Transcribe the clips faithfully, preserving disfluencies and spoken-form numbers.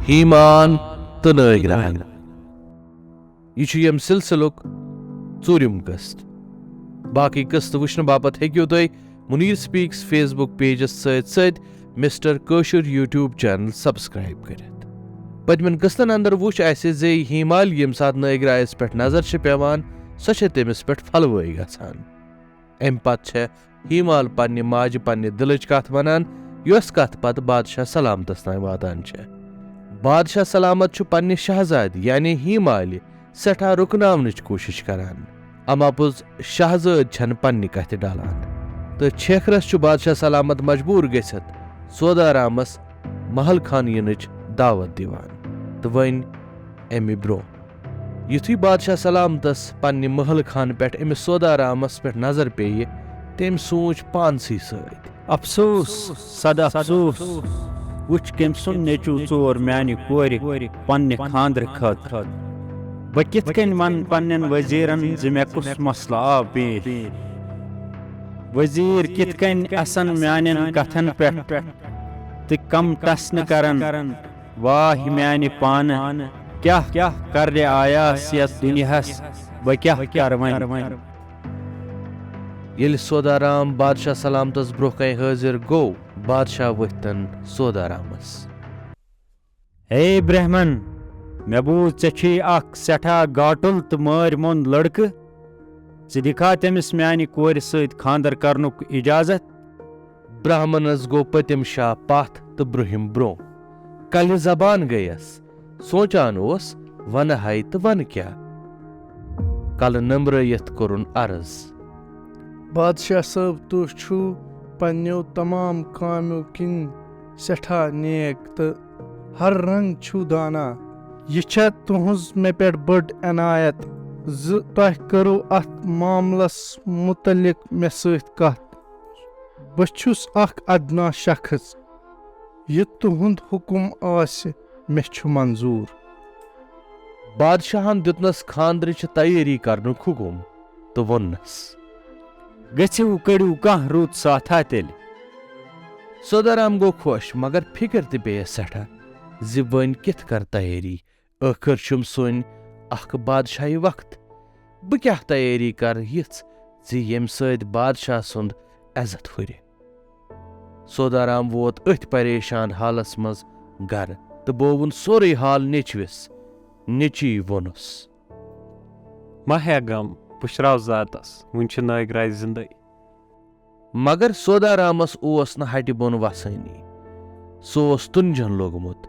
ہیمان تہٕ نٲگراے۔ یہِ چھُ ییٚمہِ سلسلُک ژوٗرِم قسط۔ باقٕے قسط وٕچھنہٕ باپتھ ہیٚکِو تُہۍ منیٖر سپیکس Facebook پیجس سۭتۍ سۭتۍ مسٹر کٲشُر YouTube چینل سبسکرائب کٔرِتھ۔ پٔتمٮ۪ن قسطن اندر وٕچھ اسہِ زِ ہیمال ییٚمہِ ساتہٕ نٲگرایس پٮ۪ٹھ نظر چھِ پٮ۪وان، سۄ چھےٚ تٔمِس پٮ۪ٹھ پھلوٲے گژھان۔ امہِ پتہٕ چھےٚ ہیمال پننہِ ماجہِ پننہِ دلٕچ کتھ ونان، یۄس کتھ پتہٕ بادشاہ سلامتس تام واتان چھےٚ۔ بادشاہ سلامت چھُ پننہِ شہزادِ یعنی ہیمالہِ سٮ۪ٹھاہ رُکناونٕچ کوٗشِش کران، اما پوٚز شہزٲدۍ چھَنہٕ پننہِ کتھِ ڈلان۔ تہٕ چھیکرس چھُ بادشاہ سلامت مجبوٗر گٔژھِتھ سودارامس محل خان یِنٕچ دعوت دِوان۔ تہٕ وۄنۍ امہِ برونٛہہ یُتھُے بادشاہ سلامتس پننہِ محل خانہٕ پٮ۪ٹھ أمِس سودارامس پٮ۪ٹھ نظر پیٚیہِ، تٔمۍ سوٗنچ پانسٕے سۭتۍ۔ افسوس، صد افسوس، وٕچھ کٔمۍ سُنٛد نیٚچوٗ ژور میانہِ کورِ پننہِ خانٛدرٕ خٲطرٕ۔ بہٕ کِتھ کٔنۍ ونہٕ پننٮ۪ن وزیرن زِ مےٚ کُس مسلہٕ آو پیش؟ وزیر کِتھ کٔنۍ اسن میانٮ۪ن کتھن پٮ۪ٹھ تہٕ کم ٹس نہٕ کرن؟ واہ میانہِ پانہٕ، کیاہ کرنہِ آیاس یتھ دُنیاہس، بہٕ کیاہ کرٕ وۄنۍ؟ ییٚلہِ سودارام بادشاہ سلامتس برونٛہہ کنہِ حٲضِر گوٚو، بادشاہ ؤتھۍ تن سودارامس۔ ہے برہمن، مےٚ بوٗز ژےٚ چھُے اکھ سٮ۪ٹھاہ گاٹُل تہٕ مٲرۍ موٚنٛد لڑکہٕ۔ ژٕ دِکھا تٔمِس میانہِ کورِ سۭتۍ خانٛدر کرنُک اجازت؟ برہمنس گوٚو پٔتِم شاہ پتھ تہٕ برٛونٛہِم برٛونٛہہ۔ کلہِ زبان گٔیس۔ سونچان اوس، ونہٕ ہے تہٕ ونہٕ کیاہ؟ کلہٕ نمبرٲیِتھ کوٚرُن عرض۔ بادشاہ صٲب، تُہۍ چھِو پننیو تمام کامیو کِنۍ سٮ۪ٹھاہ نیک تہٕ ہر رنگ چھِو دانا۔ یہِ چھےٚ تُہنٛز مےٚ پٮ۪ٹھ بٔڑ عنایت زِ تۄہہِ کٔرٕو اتھ معاملس مُتعلق مےٚ سۭتۍ کتھ۔ بہٕ چھُس اکھ ادنا شخص۔ یہِ تُہنٛد حُکم آسہِ، مےٚ چھُ منظوٗر۔ بادشاہن دیُتنس خانٛدرٕچ تیٲری کرنُک حُکم تہٕ ووٚننس۔ گٔژھِو، کٔڑِو کانٛہہ رُت ساتھا تیٚلہِ۔ سودارام گوٚو خۄش، مگر فِکر تہِ پیٚیس سٮ۪ٹھاہ زِ وۄنۍ کِتھ کر تیٲری؟ ٲخٕر چھُم سُنۍ اکھ بادشاہی وقت۔ بہٕ کیاہ تیٲری کرٕ یِژھ زِ ییٚمہِ سۭتۍ بادشاہ سُنٛد عزت ہُرِ؟ سودارام ووت أتھۍ پریشان حالس منٛز گرٕ تہٕ بووُن سورُے حال نیٚچوِس۔ نیٚچوۍ ووٚنُس۔ مہ ہےٚ غم، پُشراو ذاتس، وُنہِ چھِ نٲگۍ راے زِندَے۔ مگر سودارامس اوس نہٕ ہٹہِ بۄن وسٲنی۔ سُہ اوس تُنجن لوٚگمُت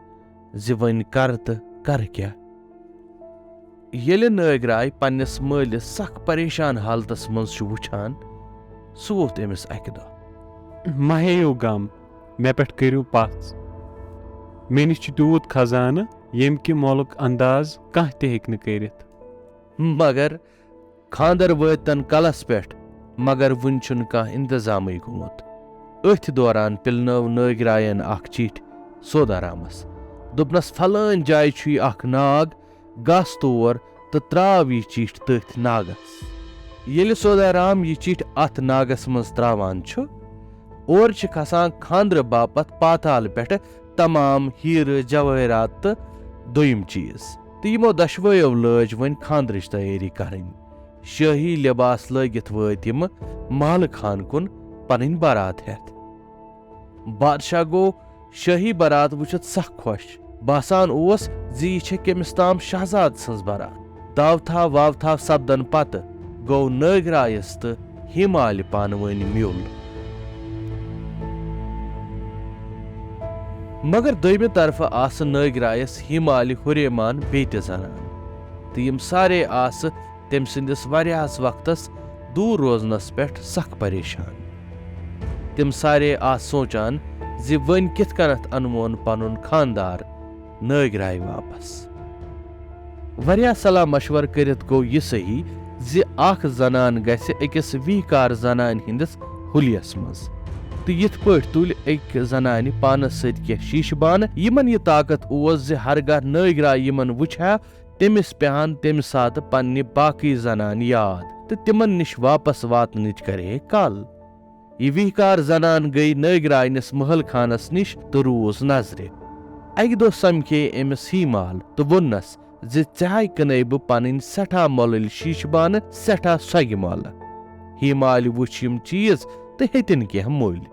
زِ وۄنۍ کرٕ تہٕ کرٕ کیاہ؟ ییٚلہِ نٲگۍ راے پننِس مٲلِس سخ پریشان حالتس منٛز چھُ وُچھان، سُہ ووٚتھ أمِس اکہِ دۄہ۔ مہ ہیٚیِو غم، مےٚ پٮ۪ٹھ کٔرِو پژھ۔ مےٚ نِش چھُ تیوٗت خزانہٕ، ییٚمہِ کہِ مۄلُک انداز کانٛہہ تہِ ہیٚکہِ نہٕ کٔرِتھ۔ مگر خانٛدر وٲتۍ تن کلس پٮ۪ٹھ، مگر وُنہِ چھُنہٕ کانٛہہ انتظامٕے گوٚمُت۔ أتھۍ دوران پِلنٲو نٲگۍ راین اکھ چِٹھۍ سودارامس۔ دوٚپنس، فلٲنۍ جایہِ چھُے اکھ ناگ، گژھ تور تہٕ ترٛاو یہِ چِٹھۍ تٔتھۍ ناگس۔ ییٚلہِ سودارام یہِ چِٹھۍ اتھ ناگس منٛز ترٛاوان چھُ، اورٕ چھِ کھسان خانٛدرٕ باپتھ پاتال پٮ۪ٹھٕ تمام ہیرٕ، جوٲہرات تہٕ دوٚیِم چیٖز۔ تہٕ یِمو دۄشوٕیو لٲج وۄنۍ خانٛدرٕچ تیٲری کرٕنۍ۔ شٲہی لباس لٲگِتھ وٲتۍ یِم محلہٕ خانہٕ کُن پنٕنۍ بارات ہٮ۪تھ۔ بادشاہ گوٚو شٲہی بارات وٕچھِتھ سخ خۄش۔ باسان اوس زِ یہِ چھےٚ کٔمِس تام شہزاد سٕنٛز بارات۔ داوتھا واوتھا سپدن پتہٕ گوٚو نٲگۍ رایس تہٕ ہیمالہِ پانہٕ وٲنۍ میُل۔ مگر دوٚیمہِ طرفہٕ آسہٕ نٲگۍ رایس ہیمالہِ ہُریمان بیٚیہِ تہِ زنانہٕ، تہٕ یِم سارے آسہٕ تٔمۍ سٕنٛدِس واریاہس وقتس دوٗر روزنس پٮ۪ٹھ سخ پریشان۔ تِم سارے آسہٕ سونچان زِ وۄنۍ کِتھ کٔنتھ انوون پنُن خاندار نٲگۍ راے واپس۔ واریاہ صلاح مشور کٔرِتھ گوٚو یہِ صحیح زِ اکھ زنان گژھِ أکِس ویہکار زنانہِ ہٕنٛدِس حُلیس منٛز، تہٕ یِتھ پٲٹھۍ تُلۍ أکۍ زنانہِ پانس سۭتۍ کینٛہہ شیٖشہٕ بانہٕ، یِمن یہِ طاقت اوس زِ ہرگاہ نٲگۍ راے یِمن وُچھِ ہا، تٔمِس پیہن تمہِ ساتہٕ پننہِ باقٕے زنانہِ یاد تہٕ تِمن نِش واپس واتنٕچ کرِ ہے کل۔ یہِ ویہکار زنان گٔیہِ نٲگۍ راینِس محل خانس نِش تہٕ روٗز نظرِ۔ اکہِ دۄہ سمکھے أمِس ہیمال تہٕ ووٚننس زِ ژےٚ ہاے کٕنے بہٕ پنٕنۍ سٮ۪ٹھاہ مۄلٕلۍ شیٖشہٕ بانہٕ سٮ۪ٹھاہ سۄگہِ مۄلہٕ۔ ہیمالہِ وُچھ یِم چیٖز تہٕ ہیٚتِن کینٛہہ مٔلۍ۔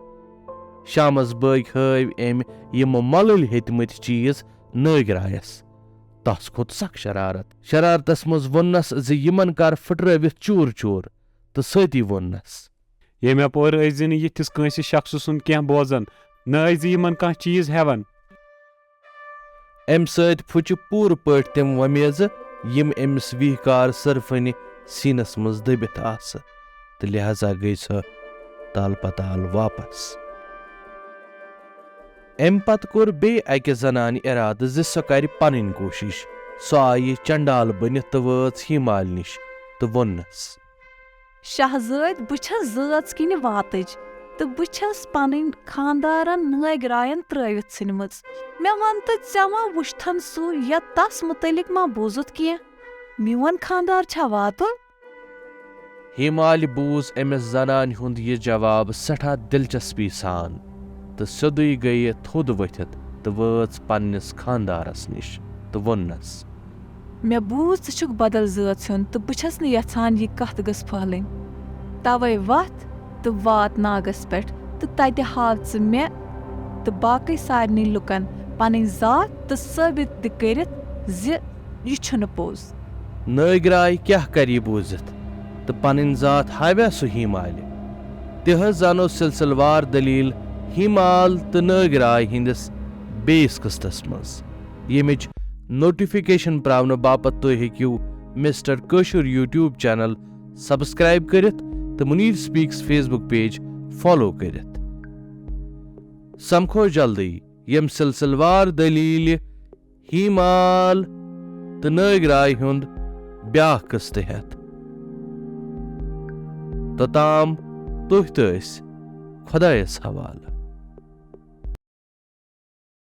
شامس بٲگۍ ہٲوۍ أمۍ یِم مۄلٕلۍ ہیٚتمٕتۍ چیٖز نٲگۍ رایس۔ تس کھوٚت سخ شرارت۔ شرارتس منٛز ووٚننس زِ یِمن کر پھٕٹرٲوِتھ چوٗر چوٗر، تہٕ سۭتی ووٚننس۔ ییٚمہِ اپورٕ ٲسۍ زِ نہٕ یِتھِس کٲنٛسہِ شخصہٕ سُنٛد کینٛہہ بوزان، نہ ٲسۍ زِ یِمن کانٛہہ چیٖز ہٮ۪وان۔ امہِ سۭتۍ پھُچہِ پوٗرٕ پٲٹھۍ تِم وۄمیزٕ، یِم أمِس ویہہ کار صرفٕنہِ سیٖنس منٛز دٔبِتھ آسہٕ، تہٕ لہذا گٔے سۄ تال پتال واپس۔ امہِ پتہٕ کوٚر بیٚیہِ اکہِ زنانہِ ارادٕ زِ سۄ کرِ پنٕنۍ کوٗشش۔ سۄ آیہِ چنڈال بٔنِتھ تہٕ وٲژ ہیمالہِ نِش تہٕ ووٚننس۔ شاہزٲدۍ، بہٕ چھَس زٲژ کِنہِ واتٕج تہٕ بہٕ چھَس پنٕنۍ خانٛدارن نٲگۍ راین ترٲوِتھ ژھٕنمٕژ۔ مےٚ وَن تہٕ، ژےٚ ما وُچھتھن سُہ یا تس مُتعلق ما بوٗزُتھ کینٛہہ؟ میون خانٛدار چھا واتُن؟ ہیمالہِ بوٗز أمِس زنانہِ ہُنٛد یہِ جواب سٮ۪ٹھاہ دلچسپی سان تہٕ سیوٚدُے گٔیہِ تھوٚد ؤتھِتھ تہٕ وٲژ پننِس خانٛدارس نِش تہٕ ووٚننس۔ مےٚ بوٗز ژٕ چھُکھ بدل زٲژ ہُنٛد تہٕ بہٕ چھَس نہٕ یژھان یہِ کتھ گٔژھ پھٔہلٕنۍ۔ توے وتھ تہٕ وات ناگس پٮ۪ٹھ تہٕ تتہِ ہاو ژٕ مےٚ تہٕ باقٕے سارنٕے لُکن پنٕنۍ ذات تہٕ ثٲبت تہِ کٔرِتھ زِ یہِ چھُنہٕ پوٚز۔ نٲگۍ راے کیٛاہ کرِ یہِ بوٗزِتھ تہٕ پنٕنۍ ذات ہاویا سُہ ہیمالہِ؟ تہِ حض زانو سلسلہٕ وار دٔلیٖل ہیمال تہٕ نٲگۍ راے ہٕنٛدِس بیٚیِس قٕسطس منٛز، ییٚمِچ نوٹیفکیشن پراونہٕ باپتھ تُہۍ ہیٚکِو مسٹر کٲشُر YouTube channel subscribe کٔرِتھ تہٕ منیٖر speaks Facebook page follow کٔرِتھ۔ سمکھو جلدی ییٚمہِ سلسلہٕ وار دٔلیٖلہِ ہیمال تہٕ نٲگۍ راے ہُنٛد بیٛاکھ قٕسطہٕ ہٮ۪تھ۔ توٚتام تُہۍ تہٕ أسۍ خۄدایس حوالہٕ۔